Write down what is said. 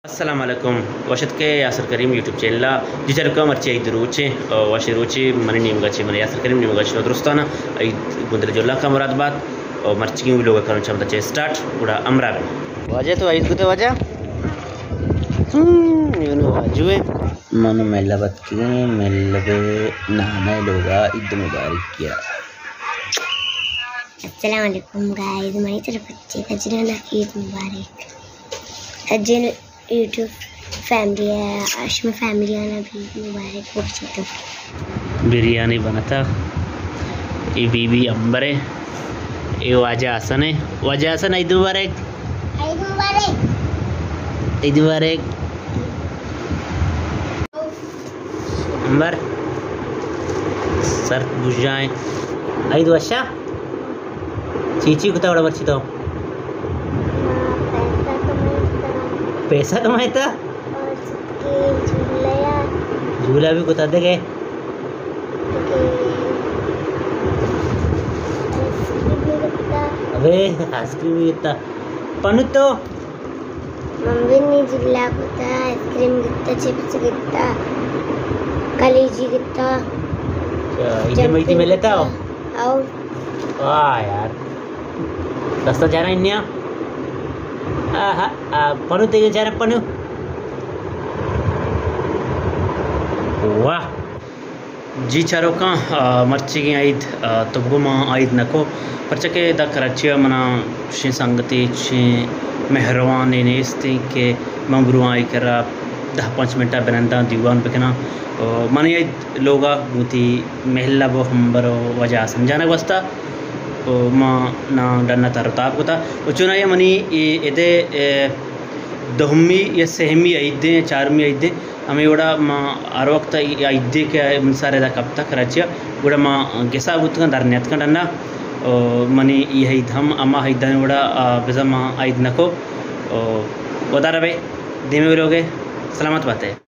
السلام علیکم، وش اتکے یاسر کریم یوٹیوب چینل ءَ۔ جی چاروکاں، مرچی عید روچے، او وشیں روچے، منی نیمگا چے، من یاسر کریم نیمگا چے شما درستاں عید گوں دل جھلاں کا مراد بات۔ او مرچیگیں ویلوگ ءَ کنوں چمدا چے اسٹارٹ، گڑا ہمراہ بے۔ واجہ تو عید کتے واجہ؟ ہم، یونو واجوے۔ من ملب اتکیں، ملب نانا لوگا عید مبارک کیا۔ السلام علیکم گائز، منی طرف سے کجرانا عید مبارک۔ اجن یوٹیوب فیملی ءَ، شما فیملی آنا بھی مبارک بخشیتو۔ بریانی بنتا، اے بی بی امبر ہے، اے واجہ حسن ہے۔ واجہ حسن، عید مبارک۔ عید مبارک۔ عید مبارک۔ امبر، سر بوجائیں۔ عید وشا؟ چی چی کتا وڑا مرچی تو؟ پیسہ کمائیتا؟ اور سکی جھولا۔ جھولا بھی کتا دگے؟ دگے۔ آئس کریم بھی کتا۔ ابے، آئس کریم بھی کتا۔ پنو تو؟ من بھی نی جھولا کتا، آئس کریم گتا، چپس گتا، کلیجی گتا۔ اچھا، عید میں، عید میں لیتا ہو؟ او۔ واہ یار۔ دستا چارا انیا۔ آہا، آ، پنو تیگے چارا پنو۔ واہ۔ جی چاروکاں، آ، مرچیگیں عید، آ، تبگو ما عید نکو، پرچہ کہ دا کراچی ءَ منا چشیں سنگتے، چشیں مہروانے نیستیں کہ من برواں آئی کرا دہ پنچ منٹا بننداں، دیوان بکناں۔ آ، منی عید لوگا گوں وتی مہلب و ہمبر و واجہ سمجھانگ واسطہ، آ، ما نا ڈنا تر و تاب کتا۔ و چونایا منی اے ادے، اے، دومی یا سہمی عید دیں یا چارمی عید دیں، ہمے وڑا ما ہر وقت ای عید دے کہ من سر ادا کپتا کراچی ءَ، گڑا ما گسا بوتگاں، در نیاتکاں ڈنا۔ او منی ای عید ہم ہما عیدانی وڑا، آ، بزاں ما عید نکو۔ او ودار بے، دیمے ویلوگے سلامت باتے۔